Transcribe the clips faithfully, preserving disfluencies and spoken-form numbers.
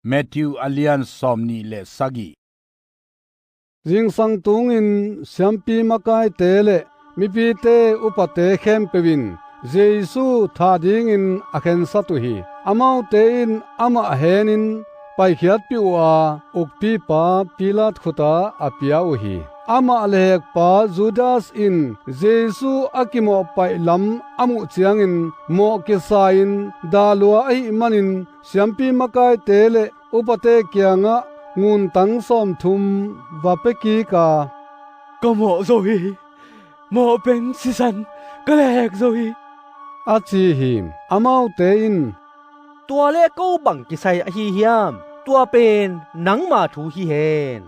Matthew a lian sawmnih le sagih. Zingsang tungin siampi makaite le mipite upate khempeuh in Jesu thah dingin a khensat uh hi. Amaute in amah henin paikhiatpih uh a, ukpipa Pilat khutah a pia uh hi. Amah lehekpa Judas in Jesu a kimawhpaih lam a muh ciangin mawh kisa-in dah lua ahih manin siampi makaite le upate kiangah nguntang sawmthum va pia kik a, "Ka mawh zo hi. Mawhpeng sisan ka lehek zo hi," a ci hi. Amaute in, "Tua le ko bang kisai ahi hiam? Tua pen nangma thu hi hen,"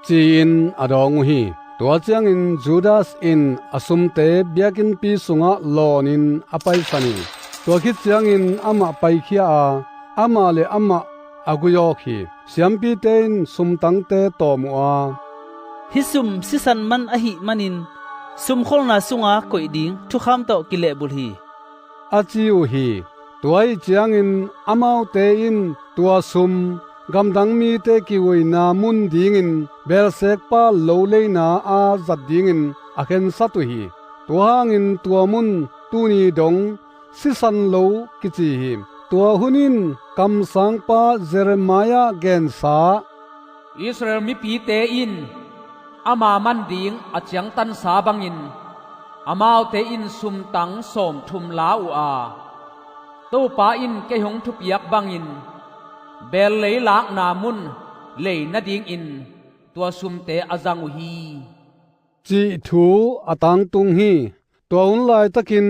ci-in a dawng uh hi. Tua ciangin Judas in a sumte biakinnpi sungah lawnin a paisan hi. Tua khit ciangin amah paikhia a, amah le amah a guiawk hi. Siampite in sumtangte tawm uh a, "Hih sum sisan man ahih manin sumkholhna sunga koih ding thukham tawh kilehbulh hi," a ci uh hi. Tua ahih ciangin amaute in tua sum gamdang mite kiuina mun dingin belsekpa lo leina a zat dingin a khensat uh hi. Tua hangin tua mun tuni dong Sisan Lo kici hi. Tua hun in kamsangpa Jeremiah gensa, "Israel mipite in ama man ding a ciangtansa bangin amaute in sumtang sawmthum la uh a, Topa in kei hong thupiak bangin bel leilakna mun lei nadingin tua sumte a zang uh hi," cih thu a tangtung hi. Tua hun laitakin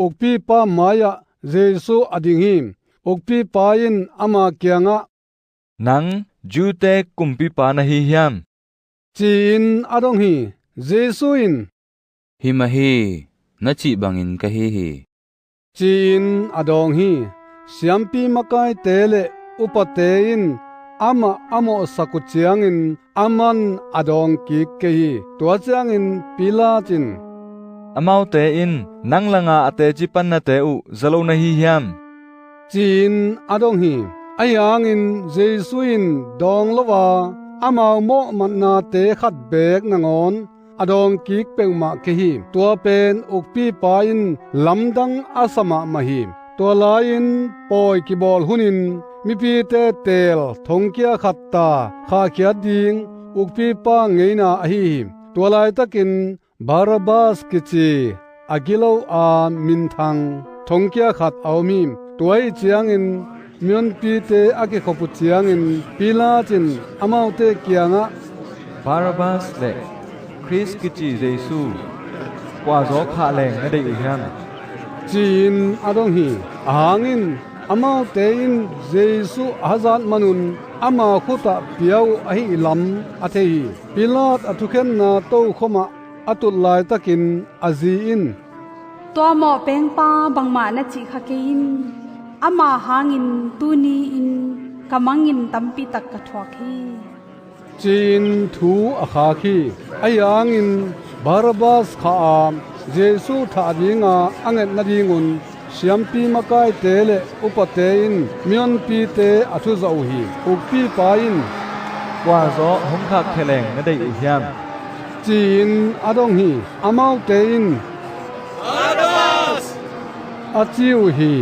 ukpipa mai-ah Jesu a ding hi. Ukpipa in ama kiangah, "Nang Jew-te kumpipa na hi hiam?" ci-in a dong hi. Jesu in, "Hi mah hi, na cih bangin ka hi hi," ci-in a dawng hi. Siampi makaite le upate in amah a mawhsak uh ciangin aman a dawng kik kei hi. Tua ciangin Pilat in, "Amaute in nang langa a teci pannate uh za lo na hi hiam?" ci-in a dong hi. Ahi hangin Jesu in dawng lo a, amau mawhmatnate khat beek nangawn a dawng kik peuhmah kei hi. Tua pen ukpipa in lamdang a sa mahmah hi. Tua lai-in pawi kibawl hunin mipite teel thongkia khat ta khahkhiat ding ukpipa ngeina ahi hi. Tua laitakin Barabbas kici a gilo a minthang thongkia khat a om hi. Tua ahih ciangin mihonpite a kikhop uh ciangin Pilat in amaute kiangah, "Barabbas le Khrist kici Jesu, kua zaw khah leng na deih uh hiam?" ci-in a dong hi. Ahang in amaute in Jesu a hazat manun ama khutah pia uh ahih lam a thei hi. Pilat a thukhenna tokhomah a tut laitakin a zi in, "Tua mawhpengpa bangmah na cih kha kei in. Ama hangin tuni-in ka mangin tampitak ka thuak hi," ci-in thu a khak hi. Ahi hangin Barabbas khah a, Jesu thah dinga a nget nadingun siampi makaite le upate in mihonpite a thuzawh uh hi. Ukpipa in, "Kua zaw hong khahkhia leng na deih uh hiam?" ci-in a dong hi. Amaute in, "Barabbas!" a ci uh hi.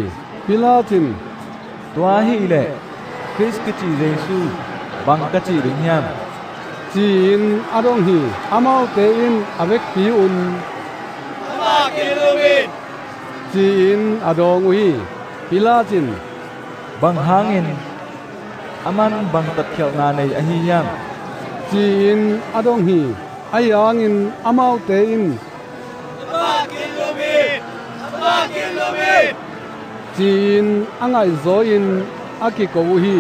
Pilat in, "Tua ahih leh Khrist kici Jesu bang ka cih ding hiam?" ci-in a dong hi. Amaute in a vekpi-un, "Amah kilum in," ci-in a dawng uh hi. Pilat in, "Bang hangin? Aman bang tatkhialhna nei ahi hiam?" ci-in a dong hi. Ahi hangin amaute in, "Amah kilum in! Amah kilum in!" ci-in a ngaihzawi-in a kiko uh hi.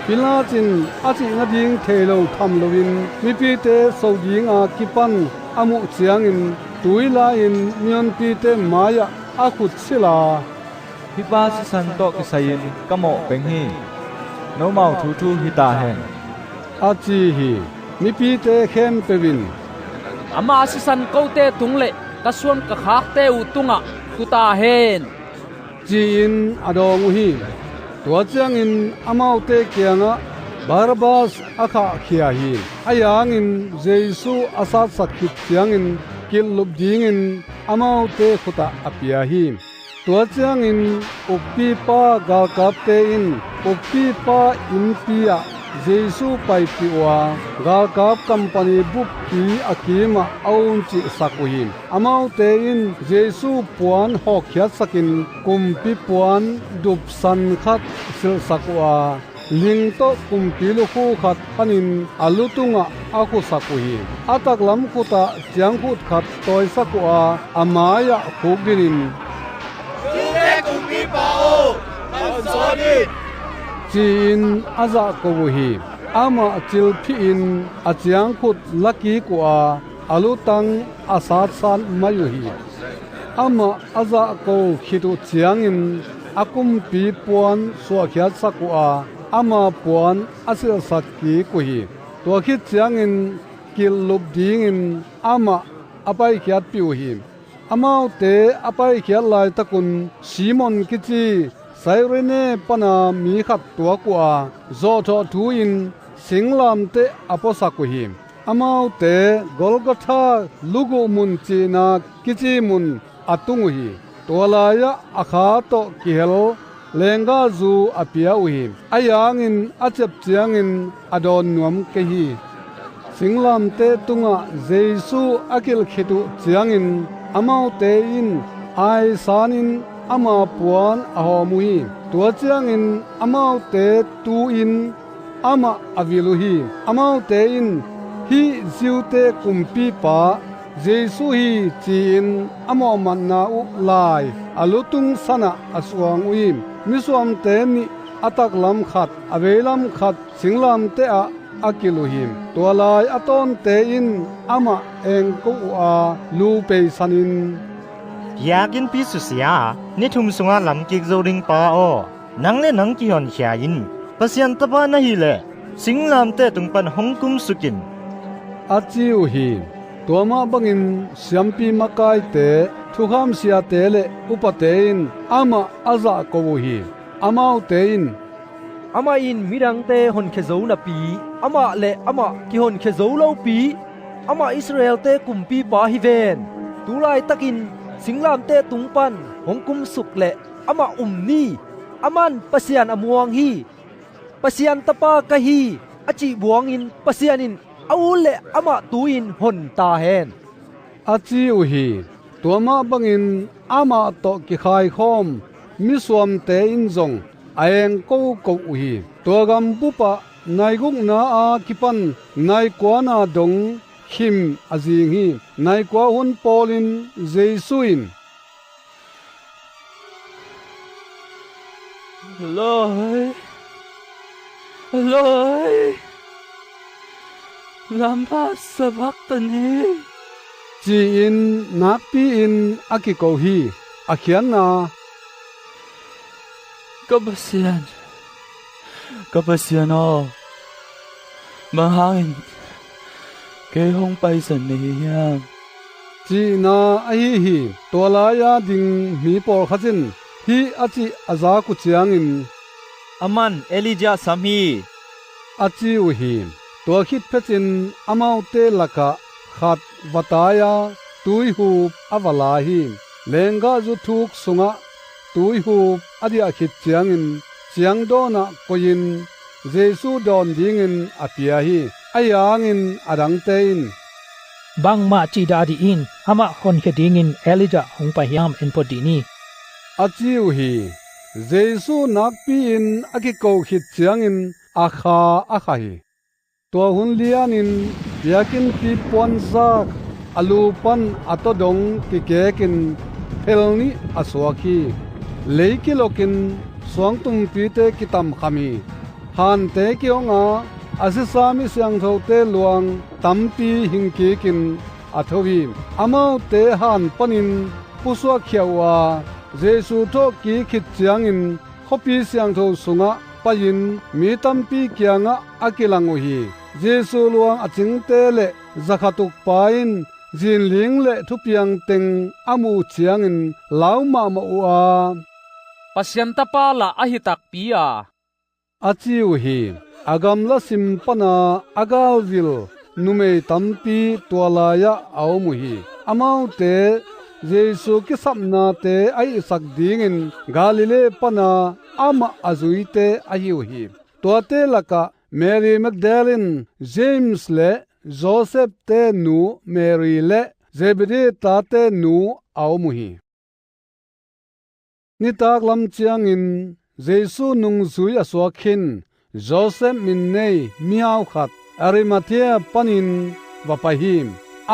Pilat in a cih nading thei lo tham loin mipite so dinga kipan a muh ciangin tui la-in mihonpite mai-ah a khut silh a, "Hih pa sisan tawh kisai-in ka mawh peng hi. Nomau thuthu hi ta hen," a ci hi. Mipite khempeuh in, "Ama sisan kote tung le ka suan ka khakte uh tungah tu ta hen," ci-in a dawng uh hi. Tua ciangin amaute kiangah Barabbas a khahkhia hi. Ahi hangin Jesu a satsak khit ciangin kilhlup dingin amaute khutah a pia hi. Tua ciangin ukpipa galkapte in ukpipa innpi ah Jesu paipih uh a, galkap kampani buppi a kimah a umcihsak uh hi. Amaute in Jesu puan hawkkhiatsakin kumpi puan dupsan khat silhsak uh a, ling tawh kumpi lukhu khat phanin a lu tungah a khusak uh hi. A taklam khutah ciangkhut khat tawisak uh a, a mai-ah khukdinin, "Jewte kumpipa aw, kamsawn in," ci-in a zahko uh hi. Amah cilphihin a ciangkhut lakik uh a, a lutang a satsat mai uh hi. Amah a zahko khit uh ciangin a kumpi puan suahkhiatsak uh a, ama puan a silhsak kik uh hi. Tua khit ciangin kilhlup dingin amah a paikhiatpih uh hi. Amaute a paikhiat laitakun Simon kici Cyrene pana mi khat tuak uh a, zawhthawh thu-in singlamteh a puasak uh hi. Amaute Golgotha, Luguh Mun cihna kici mun a tung uh hi. Tua lai-ah a kha tawh kihel lenggahzu a pia uh hi. Ahi hangin a ciap ciangin a dawn nuam kei hi. Singlamteh tungah Jesu a kilh khit uh ciangin amaute in aisanin ama puan a hawm uh hi. Tua ciangin amaute tu-in amah a vil uh hi. Amaute in, "Hih Jewte kumpipa Jesu hi," ci-in a mawhmatna uh lai a lutung sanah a suang uh hi. Misuamte nih, a taklam khat, a veilam khat singlamteh ah a kilh uh hi. Tua lai a tawnte in amah engko uh a, lu peisanin, "Biakinnpi susia a, ni thum sungah lamkik zo ding pa aw, nang le nang kihonkhia in. Pasian Tapa na hih leh singlamteh tung pan hong kumsuk in," a ci uh hi. Tua mah bangin siampi makaite, thukham siate le upate in amah a zahko uh hi. Amaute in, "Amah in midangte honkhia zo napi, amah le amah kihonkhia zo lopi, amah Israel-te kumpipa hi ven. Tu laitakin singlamteh tung pan hong kumsuk leh amah um ni. Aman Pasian a muang hi. 'Pasian Tapa ka hi,' a cih buangin Pasian in a ut leh amah tu-in hon ta hen," a ci uh hi. Tua mah bangin amah tawh kikhaikhawm misuamte in zong a engko uh hi. Tua gambup ah nai gukna a kipan nai kuana dong khim a zing hi. Nai kua hun pawlin Jesu in, "Eloi, Eloi, lama sabachthani?" ci-in nakpi-in a kiko hi. A khiatna, "Ka Pasian, ka Pasian aw, bang hangin kei hong paisan na hi hiam?" cihna ahi hi. Tua lai-a ding mi pawlkhat in hih a cih a zak uh ciangin, "Aman Elijah sam hi," a ci uh hi. Tua khit phetin amaute lakah khat va tai-a tuihup a va la hi. Lenggahzu thuk sungah tuihup a diah khit ciangin ciangdawnah koihin Jesu dawn dingin a pia hi. Ahi hangin a dangte in, "Bangmah cih dah dih in, amah honkhia dingin Elijah hong pai hiam en phot dih ni," a ci uh hi. Jesu nakpi-in a kiko khit ciangin a kha a kha hi. Tua hun lianin biakinnpi puanzak a lu pan a tawdong kikekin phel nih a suak hi. Lei kilokin suangtumpite kitamkham hi. Hante kihong a, a sisa mi siangthote luang tampi hingkikin a tho hi. Amaute han panin pusuakkhia uh a, Jesu thawhkik khit ciangin khuapi siangtho sungah pai-in mi tampi kiangah a kilang uh hi. Jesu luang a cingte le zakhat ukpa in zinling le thupiang teng a muh uh ciangin lau mahmah uh a, "Pasian Tapa lah ahi takpi a," a ci uh hi. a gamla sim pana a galvil numei tampi tua lai-ah a om uh hi. Amaute Jesu kisapnate a hihsak dingin Galilee pana amah a zuite ahi uh hi. Tuate lakah Mary Magdalene, James le Joseph-te nu Mary le Zebedee tate nu a om uh hi. Nitak lam ciangin Jesu nungzui a suak khin Joseph min nei mihau khat Arimathea panin va pai hi.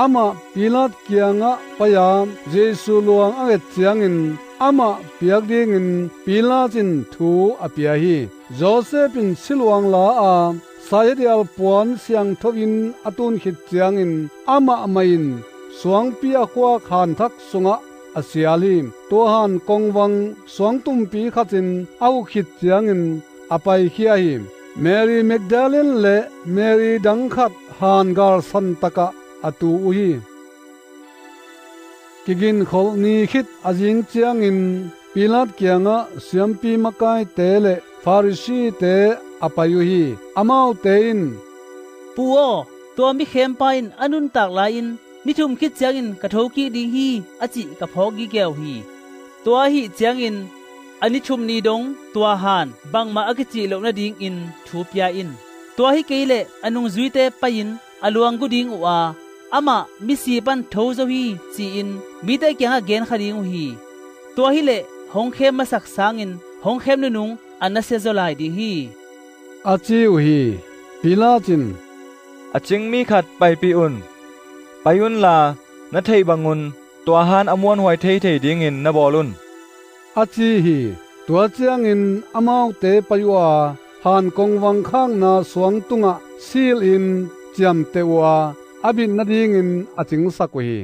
Amah Pilat kiangah pai-a Jesu luang a nget ciangin amah piak dingin Pilat in thu a pia hi. Joseph in siluang la-a saihadial puan siangtho in a tun khit ciangin amah mah in suangpi a khuak hanthak sungah a sial hi. Tua han kongvang suangtumpi khatin a huh khit ciangin a paikhia hi. Mary Magdalene le Mary dang khat han galsan takah a tu uh hi. Kiginkholh ni khit a zing ciangin Pilat kiangah siampi makaite le Pharisee-te a pai uh hi. Amaute in, "Pu aw, tua mikhempa in a nuntak lai-in ni thum khit ciangin ka thokik ding hi, a cih ka phawk gige uh hi. Tua ahih ciangin a ni thum ni dong tua han bangmah a kicih loh nadingin thu pia in. Tua hi kei leh a nungzuite pai-in a luang gu ding uh a, amah misi pan tho zo hi, ci-in mite kiangah genkha ding uh hi. Tua hileh hong khem masak sangin hong khem nunung a nasia zaw lai ding hi," a ci uh hi. Pilat in, "A cingmi khat paipih un. Pai unla, na theih bangun tua han a muanhuai theithei dingin na bawl un," a ci hi. Tua ciangin amaute pai uh a, han kongvang khakna suang tungah silin ciamteh uh a, a bit nadingin a cingsak uh hi.